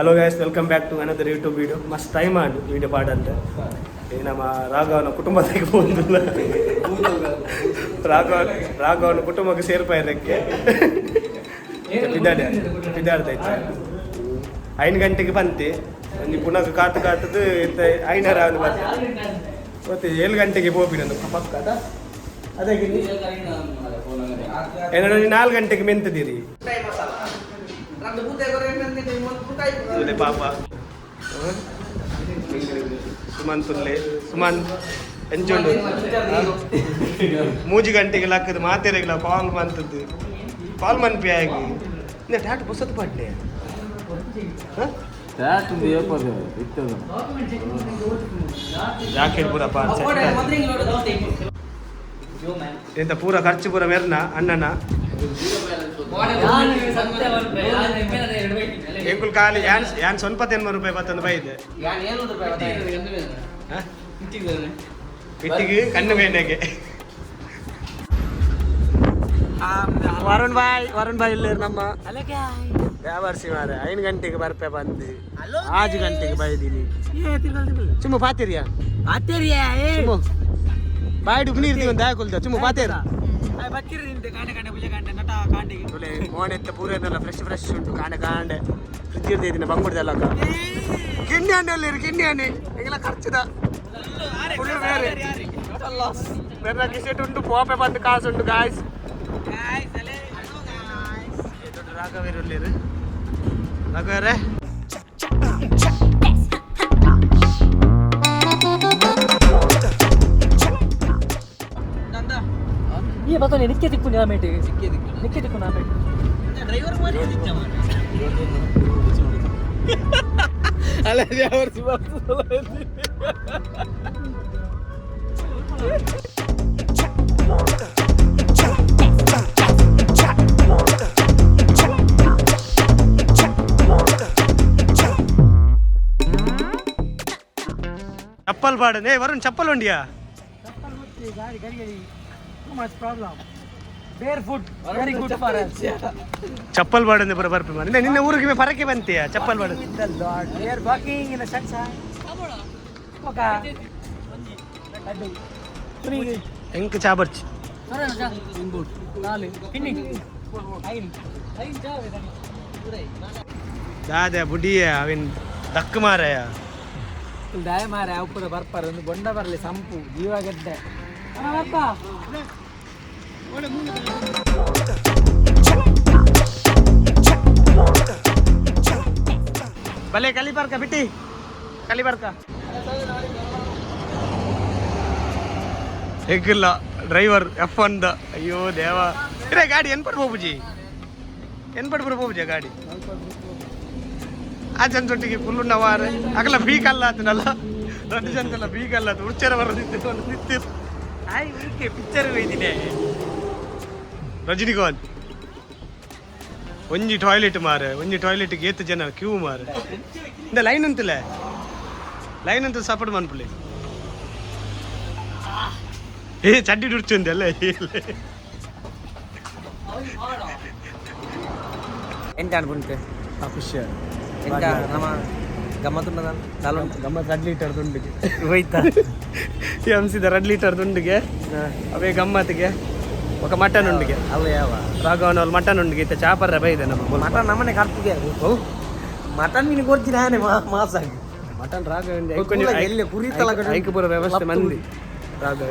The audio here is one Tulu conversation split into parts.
Hello guys, welcome back to another YouTube video. ಮಸ್ತ್ ಟೈಮ್ ಆಂಡ್ ವಿಡಿಯೋ ಪಾಡಂತೆ. ಈ ನಮ್ಮ ರಾಘವನ ಕುಟುಂಬದಾಗೆ ಪೋಂದಿಲ್ಲ, ರಾಘವ ರಾಘವನ ಕುಟುಂಬಕ್ಕೆ ಸೇರ್ಪಾಯಿರಕ್ಕೆ ಪಿದಾಡ ಪಿದಾಡ್ತೈತೆ. 5 ಗಂಟೆಗೆ ಬಂತೆ, ಒಂಜಿ ಪುನಃ ಕಾತು ಕಾತದು ಇಂತ ಐನರ ಅವನು ಬಂತೆ. ಮತ್ತೆ 7 ಗಂಟೆಗೆ ಪೋಪಿನಂದು ಪಕ್ಕ ಅದ ಅದೇ. ಏನೋ 4 ಗಂಟೆಗೆ ಮೆಂತದಿರಿ ತುಲೆ ಪಾಪ. ಸುಮನ್ ತುಲ್ಲೆ, ಸುಮನ್ ಎಂಚುಂಡು? 3 ಗಂಟೆಗೆ ಲಕ್ಕದು ಮಾತೆರೆಗ್ಲ ಕಾಲ್ ಮಂತದ್ದು, ಕಾಲ್ ಮನ್ಪಿ ಆಗಿ ಟ್ಯಾಟ್ ಪುಸತ್ ಪಾಡ್ಲೆ. ಜಾಕೆಟ್ ಪೂರ ಪಾರ್ಸ ಎಂತ ಪೂರ ಖರ್ಚು ಪೂರ ಮೆರ್ನ ಅಣ್ಣನ. ಎಂಕುಲ್ ಖಾಲಿ ಯಾನ್ ಯಾನ್ ಸ್ವಲ್ಪ 80 ರೂಪಾಯಿ ಬತ್ತಂದು ಬೈದೆ ಇಟ್ಟಿಗೆ ಕಣ್ಣು ಬೇನೆಗೆ. ವರುಣ್ ಬಾಯ್, ವರುಣ್ ಬಾಯ್ ಇಲ್ಲೇರು ನಮ್ಮ ವ್ಯಾಪಾರಿಸಿ ಮಾರೆ. 5 ಗಂಟೆಗೆ ಬರ್ಪೆ ಬಂದು 6 ಗಂಟೆಗೆ ಬೈದಿನಿ. ಚುಮ್ಮ ಪಾತಿರಿಯಾ? ಚುಮ್ಮ ಬಾಯ್ಡು ನೀರು ಒಂದು ಹಾಕೊಲ್ದ ಚುಮ್ಮ ಪಾತೇರ. ಮೋನೆತ್ತ ಪೂರ ಫ್ರೆಶ್ ಫ್ರೆಶ್ ಉಂಟು. ಕಾಂಡೆ ಕಾಂಡೆ ಫ್ರಿಜ್ ಇರ್ದಿನ ಬಂಗುಡ್ದಲ್ಲ. ಕಿಣ್ಣಿ ಹಣ್ಣು ಕಿಣ್ಣಿ ಹಣ್ಣು ಎಂಗೆಲ್ಲ ಖರ್ಚುದ ಫುಲ್ ಬೇರೆ ಬೇರೆ ಕಿಸೆಟ್ ಉಂಟು. ಪೋಪೆ ಬಂದು ಕಾಸು ಉಂಟು ಗಾಯ್ಸ್. ದೊಡ್ಡ ರಾಘವೇರು ಉಳ್ಳೇರು. ರಾಘವೇರೆ. ಈ ಬತ್ತನೆ ನಿಕ್ಕೆ ತಿಕ್ಕು ನಾಮೇಟ್, ನಿಕ್ಕೆ ತಿಕ್ಕು ನಾಮೇಟ್. ಅಲ್ಲ. ಚಪ್ಪಲ್ ಪಾಡನೆ. ವರುಣ್, ಚಪ್ಪಲ್ ಉಂಡಿಯಾ? ಗಾಡಿ ಗಡಿ ಗಡಿ, too much problem. Bare foot very good for us. Chappal ಪಾಡನೆ ಪೂರ ಬರ್ಪೆ ಮಾರೆ. ನಿನ್ನ ಊರಿಗೆ ಪರಕೆ ಬಂತೀಯ ಚಪ್ಪಲ್ ಪಾಡ. With the Lord we are walking in the sunshine. ఒక ಲಡ್ಡು. ಎಂಕ್ ಚಾಬರ್ಚಿ. ನಾಲು ಪಿನ್ನಿ ಐನ್ ಐನ್ ದಾದ ಬುಡಿಯ ಅವಿನ್ ದಕ್ ಮಾರಾಯ. ದಾಯ ಮಾರೆ, ಅವು ಪೂರ ಬರ್ಪಾರ. ಒಂದು ಬೊಂಡ ಬರಲಿ, ಸಂಪು ಜೀವಗಡ್ಡೆ ಅಪ್ಪ. ಬಲೆ ಕಲಿ ಬರ್ಕ ಬಿಟ್ಟಿ ಕಲಿ ಬರ್ಕ. ಹೆಗ್ಗಿಲ್ಲ ಡ್ರೈವರ್ ಎಫ್ ಒನ್ the. ಅಯ್ಯೋ ದೇವ, ಇರೇ ಗಾಡಿ ಎನ್ಪಡ್ ಪೋಪುಜಿ, ಎನ್ಪಡ್ ಪೂರ ಪೋಪುಜಿ ಗಾಡಿ. ಆ ಜನದೊಟ್ಟಿಗೆ ಫುಲ್ ವಾರ ಅಗಲ ಬೀಕ್ ಅಲ್ಲ ಆತನಲ್ಲ, ರಡ್ಡು ಜನಲ್ಲ ಬೀಕ್ ಅಲ್ಲ ಅದು ಉಚ್ಚರ ಬರೋದಿತ್ತು ಒಂದು ನಿಂತಿರು. ಆಯ್ ಊಕೆ ಪಿಕ್ಚರ್ ಒಯ್ದಿನಿ ರಜನಿಕಾಂತ್. ಒಂಜಿ ಟಾಯ್ಲೆಟ್ ಮಾರೆ, ಒಂಜಿ ಟಾಯ್ಲೆಟ್ ಏತ್ ಜನ ಕ್ಯೂ ಮಾರೆ. ಇಂದ ಲೈನ್ ಅಂತಲೇ ಲೈನ್ ಅಂತ ಸಪೋರ್ಟ್ ಮನ್ಪುಲೆ. ಏ ಚಡ್ಡಿ ಡುರ್ಚುಂದೆ ಅಲ್ಲ. ಎಂಟ ಅನ್ಪುಂಟೆ. ಖುಷಿ. ಎಂಟ ನಮ್ಮ ಗಮ್ಮತ್ತುಂಡದ ದಾಲ. ಗಮ್ಮತ್ 2 ಲೀಟರ್ ದುಂಡಿಗೆ. ಹೋಯ್ತಾ? ಎಂಸಿದ 2 ಲೀಟರ್ ದುಂಡಿಗೆ ಅವೇ ಗಮ್ಮತ್ತಿಗೆ ఒక ಮಟನ್ ಉಂಡಿಗೆ. ಅವು ಯಾವ? ರಾಘವನ ಅವ್ರು ಮಟನ್ ಉಂಡಿಗೆ ಇತ್ತ ಚಾಪರ್ರ ಬೈದೆ ನಮ್ಮ. ಮಟನ್ ನಮ್ಮನೆ ಕರ್ಪುಗೆ. ಮಟನ್ ಮೀನು ಕೊಡ್ತೀನಿ ನಾನೇ ಮಾಸಾಗಿ. ಮಟನ್ ರಾಘವ. ಎಲ್ಲಿ ಕುರಿ ತಲ ಕಡೆ. ಐಕ್ ಪೂರ ವ್ಯವಸ್ಥೆ ಮಂದಿ ರಾಘವ.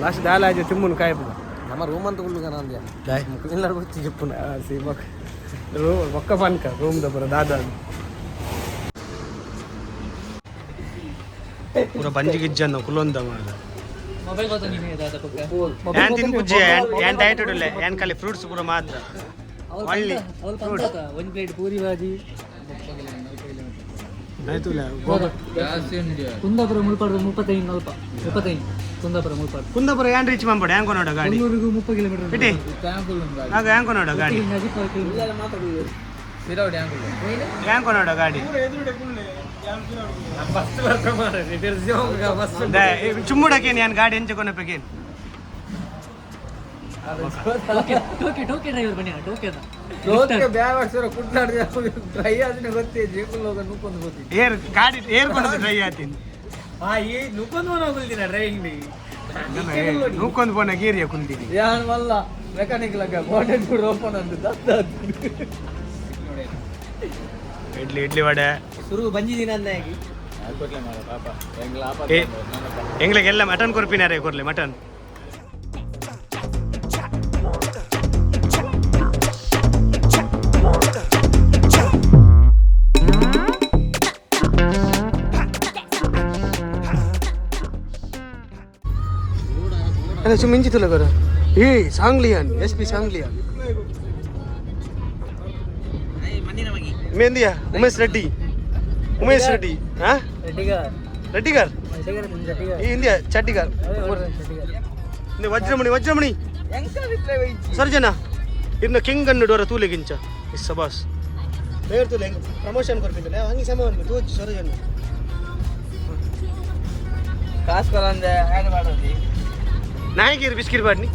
ಲಾಸ್ಟ್ ದಾಲ ಆಜೆ ತಿಮ್ಮುನು ಕಾಯ್ಪುದ. ನಮ್ಮ ರೂಮ್ ಅಂತ ಕುಳ್ಳು ಅಂದ್ಯ ಎಲ್ಲರೂ ಗೊತ್ತಿ చెప్పుನ. ರೂಮ್ ಒಕ್ಕ ಪನ್ಕ ರೂಮ್ the ಪೂರ ದಾದ ಪೂರ ಬಂಜಿ ಗಿಜ್ಜನ್ನ ಕುಲೊಂದ ಮಾರ. ಮೊಬೈಲ್ ಗೊತ್ತ ನೀನು ದಾದ ಪಕ್ಕ. ಯಾನ್ ತಿನ್ಪುಜ್ಜಿ, ಯಾನ್ ಡಯಟ್ ಉಳ್ಳೆ, ಯಾನ್ ಖಾಲಿ ಫ್ರೂಟ್ಸ್ ಪೂರ ಮಾತ್ರ. ಒಳ್ಳಿ. ಅವಳು ಪಂತ ಒಂದು ಪ್ಲೇಟ್ ಪೂರಿ ಬಾಜಿ. ಆಯ್ತುಲ್ಲ. ಕುಂದಾಪುರ ಮುಳ್ಪಾಡು 35 ನಲ್ಪ 35 ಕುಂದಾಪುರ ಮುಳ್ಪಾಡು. ಕುಂದಾಪುರ ಯಾನ್ ರೀಚ್ ಮಾಡ್ಬೇಡ. ಹ್ಯಾಂಗ್ ನೋಡ ಗಾಡಿ. ಮುನ್ನೂರಿಗೂ 30 ಕಿಲೋಮೀಟರ್. ಬಿಟ್ಟಿ ಆಗ ಹ್ಯಾಂಗ್ ನೋಡ ಗಾಡಿ. ಹ್ಯಾಂಗ್ ನೋಡ ಗಾಡಿ. ಚುಮ್ಮುಡಕೇನು ಯಾನ್ ಗಾಡಿ ಎಂಚ ಕೊನಪೇಕೇನು. ಟೋಕೆ ಟೋಕೆ ಡ್ರೈವರ್ ಬನ್ನಿ ಟೋಕೆ ಟೋಕೆ ಬ್ಯಾವರ್ಸರ ಕುಟ್ಲಾಡ್ದೆ ಡ್ರೈ ಆದಿನ ಗೊತ್ತೇ ಜೇಕುಲ್ ಹೋಗ ನೂಕೊಂದು ಗೊತ್ತಿ. ಏರ್ ಗಾಡಿ ಏರ್ ಕೊಂಡು ಡ್ರೈ ಆತೀನಿ. ಆ ಈ ನೂಕೊಂದು ಹೋಗುಲ್ದಿನ ಡ್ರೈವಿಂಗ್. ನೂಕೊಂದು ಪೋನ ಗೀರಿಯ ಕುಂದಿನಿ. ಯಾನ್ ಮಲ್ಲ ಮೆಕ್ಯಾನಿಕ್ ಲಗ ಬಾಟಲ್ ಕೂಡ ಓಪನ್ ಅಂದು ದತ್ತ. ಇಡ್ಲಿ ಇಡ್ಲಿ ವಡೆ. ಸುರು ಬಂದಿದ್ದೀನಿ ಅಂದಾಗಿ. ಏ ಎಂಗ್ಲಿಗೆಲ್ಲ ಮಟನ್ ಕೊರ್ಪಿನಾರೆ ಕೊರ್ಲೆ ಮಟನ್. ಅಲ್ಲ ಸುಮ್ಮ ಇಂಚಿ ತುಲ ಬರ. ಏ ಸಾಂಗ್ಲಿಯಾನ್ ಎಸ್ ಪಿ ಸಾಂಗ್ಲಿಯಾನ್ ಮೆಹಂದಿಯಾ ಉಮೇಶ್ ರೆಡ್ಡಿ ಉಮೇಶ್ ರೆಡ್ಡಿ ಹಾ ರೆಡ್ಡಿಗಾರ್ ಈ ಇಂಡಿಯಾ ಚಡ್ಡಿಗಾರ್ ವಜ್ರಮಣಿ ವಜ್ರಮಣಿ ಸರ್ಜನ ಇನ್ನು ಕಿಂಗ್ ಅನ್ನು ಡೋರ ತೂಲೆಗಿಂಚ is ಸಬಾಸ್ ಬೇರೆ ತೂಲೆ ಪ್ರಮೋಷನ್ ಕೊರ್ಪಿದ್ದಲ್ಲ ಹಂಗೆ ಸಮ ತೂಜ್ ಸೊರಜನ. ಕಾಸು ಕೊರಂದೆ ಆ್ಯಡ್ ಮಾಡೋದು. ನಾಯಕಿರು ಬಿಸ್ಕಿಟ್ ಬಾಡ್ನಿ.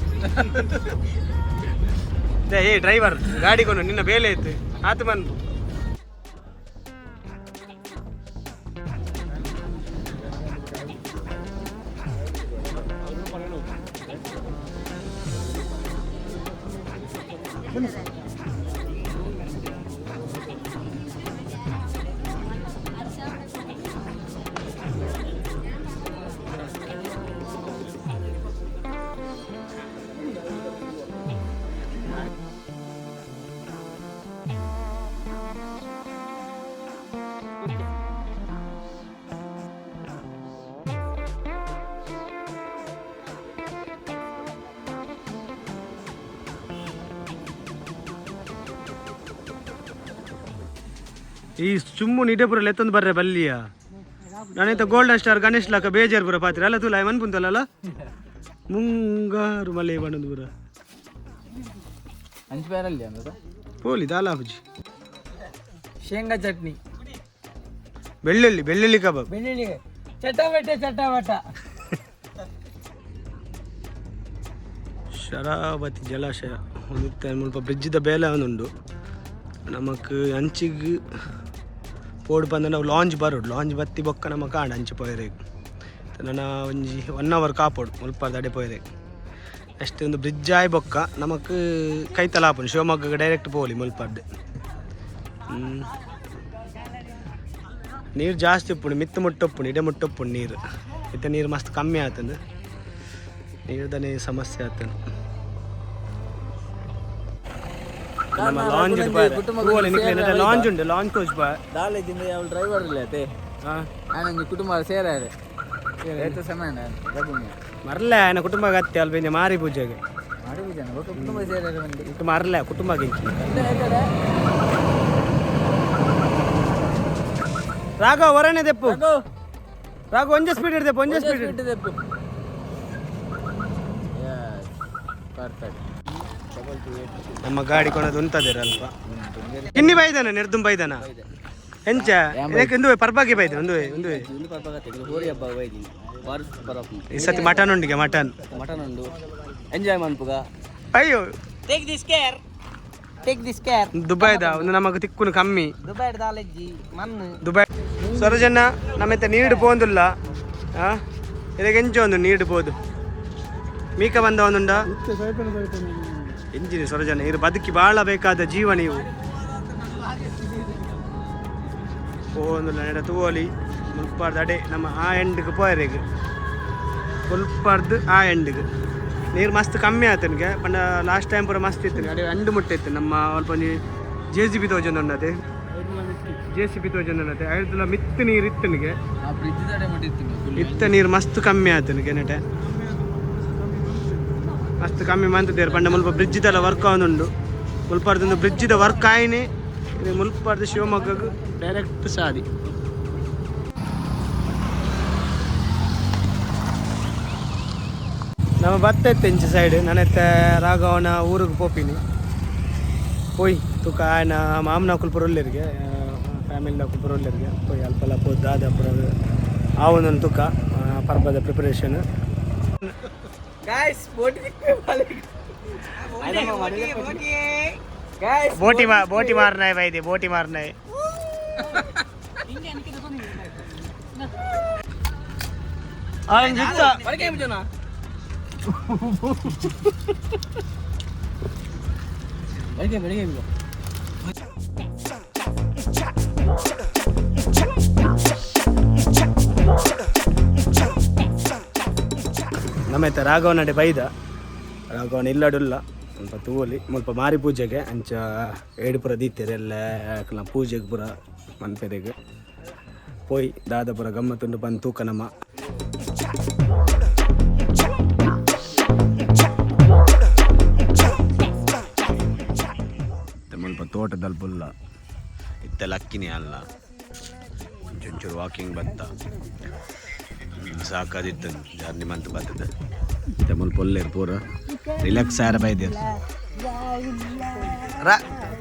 ಏ ಡ್ರೈವರ್ ಗಾಡಿ ಕೊಂಡು ನಿನ್ನ ಬೇಲೆ ಇತ್ತು ಆತ ಮನ್ಪು. ಈ ಸುಮ್ಮು ನಿಡಪುರ ಎತ್ತೊಂದು ಬರ್ರೆ ಬಲ್ಲಿಯ ನಾನೈತ ಗೋಲ್ಡನ್ ಸ್ಟಾರ್ ಗಣೇಶ್ ಲಾಕ ಬೇಜಾರ್ ಪುರ ಪಾತ್ರೆ ಅಲ್ಲ ತುಲ ಮನ್ ಪುಂತಲ್ಲ ಮುಂಗಾರು ಮಲೆ ಬಣ್ಣದ ಪುರ. ಅಂಚು ಬೇರಲ್ಲಿ ಅಂದ್ರೆ ಪೋಲಿ ದಾಲಾಬುಜಿ. ಶೇಂಗಾ ಚಟ್ನಿ. ಬೆಳ್ಳುಳ್ಳಿ ಬೆಳ್ಳುಳ್ಳಿ ಕಬಾಬ್. ಬೆಳ್ಳುಳ್ಳಿ ಚಟಬಟ ಚಟಬಟ. ಶರಾವತಿ ಜಲಾಶಯ ಒಂದು ಮುಲ್ಪ ಬ್ರಿಡ್ಜ್ದ ಬೇಲೆ ಒಂದುಂಡು ನಮಕ್ ಅಂಚಿಗ್ ಪೋಡು ಪಂದ ನಾವು ಲಾಂಜ್ ಬರೋಡು ಲಾಂಜ್ ಬತ್ತಿ ಬೊಕ್ಕ ನಮ್ಮ ಕಾಂಡ ಅಂಚೆ ಪೋಯರೆ ನನ್ನ ಒಂಜಿ 1 ಅವರ್ ಕಾಪೋಡು ಮುಲ್ಪ ದಡೆ ಪೋಯರೆ. ನೆಕ್ಸ್ಟ್ ಒಂದು ಬ್ರಿಡ್ಜ್ ಆಯ್ ಬೊಕ್ಕ ನಮಕ್ ಕೈತಲ ಆಪುಂಡು ಶಿವಮೊಗ್ಗಗೆ ಡೈರೆಕ್ಟ್ ಪೋಲಿ ಮುಲ್ಪದ್ದು. ನೀರು ಜಾಸ್ತಿ ಉಪ್ಪುಂಡು ಮಿತ್ತು ಮುಟ್ಟೊಪ್ಪುಂಡು ಇಡೆ ಮುಟ್ಟೊಪ್ಪುಂಡು ನೀರು ಇತ್ತ ನೀರು ಮಸ್ತ್ ಕಮ್ಮಿ ಆತಂದು ನೀರ್ದನೇ ಸಮಸ್ಯೆ ಆತಂದು. ನಮ್ಮ ಲಾಂಜ್ ಲಾಂಜ್ ಉಂಟು ಲಾಂಜ್ ತೋಜ್ ಬಾ. ದಾಲೇಜಿಂದ ಯಾವ ಡ್ರೈವರ್ ಇಲ್ಲ ಅತೆ. ಹಾಂ. ನಾನು ಕುಟುಂಬ ಸೇರಾರೆ ಏತ ಸಮಯ ಮರ್ಲೆ ఆయన ಕುಟುಂಬ ಗತ್ತೆ ಅಲ್ಪ ಇಂಜ ಮಾರಿ ಪೂಜೆಗೆ. ಮಾಡಿ ಪೂಜೆ ಕುಟುಂಬ ಸೇರಾರೆ ಮಂದಿ. ಇಟ್ಟು ಮರ್ಲೆ ಕುಟುಂಬ ಗಿಂಚಿ ರಾಘವ ಹೊರನೆ ದೆಪ್ಪು ರಾಘವ ಒಂಜೆ ಸ್ಪೀಡ್ ಇಡ್ದೆಪ್ಪು ಒಂಜೆ ಸ್ಪೀಡ್. ಪರ್ಫೆಕ್ಟ್. ನಮ್ಮ ಗಾಡಿ ಕೊನದು ಉಂತದಿರ ಅಲ್ಪ ಇನ್ನಿ ಬೈದಾನ ನಿರ್ದುಂ ಬೈದಾನ ಎಂಚ ಇದಕ್ಕೆ ಒಂದು ಪರ್ಬಾಗಿ ಬೈದ ಒಂದು ಒಂದು. ಹೋರಿ ಹಬ್ಬ ಬೈದಿನಿ ಈ ಸತಿ ಮಟನ್ ಉಂಡಿಗೆ ಮಟನ್. ಮಟನ್ ಉಂಡು ಎಂಜಾಯ್ ಮನ್ಪುಗ. ಅಯ್ಯೋ. Take this care, take this care. ದುಬೈದ ಒಂದು ನಮಗೆ ತಿಕ್ಕುನು ಕಮ್ಮಿ. ದುಬೈ ದಾಲೆಜ್ಜಿ ಮಣ್ಣು. ದುಬೈ ಸೊರಜನ್ನ ನಮ್ಮೆತ್ತ ನೀಡು ಪೋಂದುಲ್ಲ ಆ ಇದಕ್ಕೆ ಎಂಚ ಒಂದು ನೀಡು ಪೋದು ಮೀಕ ಬಂದ ಒಂದುಂಡ ಎಂಜಿನಿ ಸೊರಜನ ಇರು ಬದುಕಿ ಬಾಳ ಬೇಕಾದ ಜೀವ ನೀವು ಪೋಂದುಲ್ಲ ನೆಡ ತೂವಲಿ ಮುಲ್ಪಾರ್ದು ಅಡೆ ನಮ್ಮ ಆ ಎಂಡ್ಗೆ ಪೋಯರೆಗ್ ಮುಲ್ಪಾರ್ದು ಆ ಎಂಡ್ಗೆ ನೀರು ಮಸ್ತ್ ಕಮ್ಮಿ ಆತನಿಗೆ ಪಂಡ ಲಾಸ್ಟ್ ಟೈಮ್ ಪೂರ ಮಸ್ತ್ ಇತ್ತು ಅಡೆ ಅಂಡು ಮುಟ್ಟೆ ಇತ್ತು ನಮ್ಮ ಅಲ್ಪ ಒಂಜಿ ಜೆ ಸಿ ಬಿ ತೋಜೊಂದುಂಡತೆ ಜೆ ಸಿ ಬಿ ತೋಜೊಂದುಂಡತೆ ಐದುಲ ಮಿತ್ತು ನೀರು ಇತ್ತನಿಗೆ. ಆ ಬ್ರಿಡ್ಜ್ ದಡೆ ಮುಟ್ಟಿತ್ತು. ಇತ್ತ ನೀರು ಮಸ್ತ್ ಕಮ್ಮಿ ಆತನಿಗೆ ನೆಟೆ ಮಸ್ತ್ ಕಮ್ಮಿ ಮಂತದೇರು ಪಂಡ ಮುಲ್ಪ ಬ್ರಿಡ್ಜ್ ವರ್ಕ್ ಆವೊಂದುಂಡು ಮುಲ್ಪಾರ್ದೊಂದು ಬ್ರಿಡ್ಜಿದ ವರ್ಕ್ ಆಯ್ನೆ ಇದು ಮುಲ್ಪಾರ್ದು ಶಿವಮೊಗ್ಗಗ್ ಡೈರೆಕ್ಟ್ ಸಾದಿ. ನಮ್ಮ ಬತ್ತ ಇತ್ತು ಇಂಚ ಸೈಡ್ ನಾನೆತ್ತ ರಾಘವನ ಊರಿಗೆ ಪೋಪಿನಿ ಪೋಯ್ ತುಕ ಆಯನ ಮಾಮನ ಕುಲ್ಪುರ ಉಲ್ಲೆರಿಗೆ ಫ್ಯಾಮಿಲಿ ಕುಲ್ಪುರ ಉಲ್ಲೆರಿಗೆ ಪೋಯ್ ಅಲ್ಪಲ ಪೋದು ದಾದ ಪುರ ಆವೊಂದೊಂದು ತುಕ ಪರ್ಬದ ಪ್ರಿಪರೇಷನ್. Guys boat. ಬೋಟಿ ಬೋಟಿ ಮಾರ್ನಾಯ್ ಬೈದಿ ಬೋಟಿ ಮಾರ್ನಾಯ್. ನಮ್ಮೈತ ರಾಘವನಡೆ ಬೈದ ರಾಘವನ ಇಲ್ಲಡುಲ್ಲ ಸ್ವಲ್ಪ ತೂವಲಿ ಮುಲ್ಪ ಮಾರಿ ಪೂಜೆಗೆ ಅಂಚ ಏಡುಪುರ ದೀತೆರ್ ಎಲ್ಲ ಪೂಜೆಗೆ ಪೂರ ಮನ್ಪೆರೆಗ್ ಪೋಯ್ ದಾದಪುರ ಗಮ್ಮತ್ತುಂಡು ಬಂದು ತೂಕ ನಮ್ಮ. ಮುಲ್ಪ ತೋಟದಲ್ಲಿ ಪುಲ್ಲ ಇತ್ತೆಲ್ಲ ಅಕ್ಕಿನಿ ಅಲ್ಲ ಒಂಚೂರು ವಾಕಿಂಗ್ ಬತ್ತ ಸಾಕಾದಿತ್ತು ಜರ್ನಿ ಮಂತ್ ಬರ್ತದೆ. ಮುಲ್ಪ ಪೊಲ್ಲೇರು ಪೂರ ರಿಲ್ಯಾಕ್ಸ್ ಆರ ಬೈದೇರು.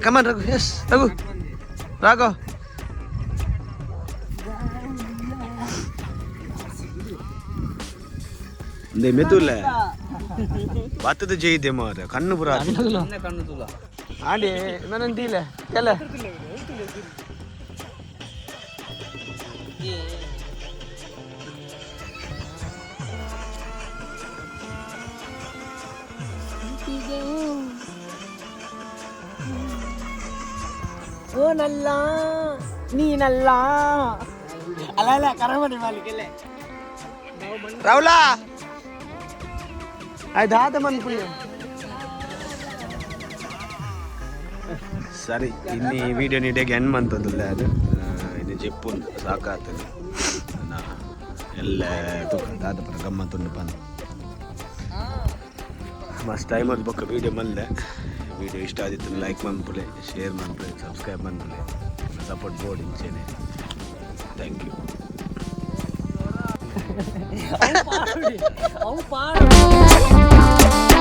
Come on Raghu, yes Raghu, Raghav. ಒಂದೇ ಮೆದುಲೆ ಬತ್ತದ ಜೈದೆ ಮಾರ ಕಣ್ಣು ಪುರ ಆಂಡಿ ಮನಂದಿಲ್ಲ ಕೆಲ. ಓ ನಲ್ಲ ನೀನಲ್ಲ ಅಲ್ಲ ಅಲ್ಲ ಕರಮಣಿ ಮಾಲಿಕೆಲ್ಲೇ. ರಾಹುಲ ಆಯ್ತು ಆದ ಮನ್ಪುಳಿ. ಸರಿ ಇನ್ನು ಈ ವಿಡಿಯೋ ನೀಟಾಗಿ ಎಂಡ್ ಮಂತದಿಲ್ಲ ಅದು ಇನ್ನು ಜೆಪ್ಪು ಸಾಕಾಗ್ತದೆ ಎಲ್ಲ ತೂಕ ದಾದಪುರ ಗಮ್ಮತ್ತುಂಡು ಬಂದು ಮಸ್ತ್ ಟೈಮ್ ಅದು ಬೊಕ್ಕ ವೀಡಿಯೋ ಮಲ್ಲೆ. ವೀಡಿಯೋ ಇಷ್ಟ ಆದಿತ್ತು ಲೈಕ್ ಮನ್ಪುಲೆ, ಶೇರ್ ಮನ್ಪುಲೆ, ಸಬ್ಸ್ಕ್ರೈಬ್ ಮನ್ಪುಲೆ, ಸಪೋರ್ಟ್ ಬೋರ್ಡ್ ಇಂಚೇನೆ. Thank you. ಅವು ಪಾಡು.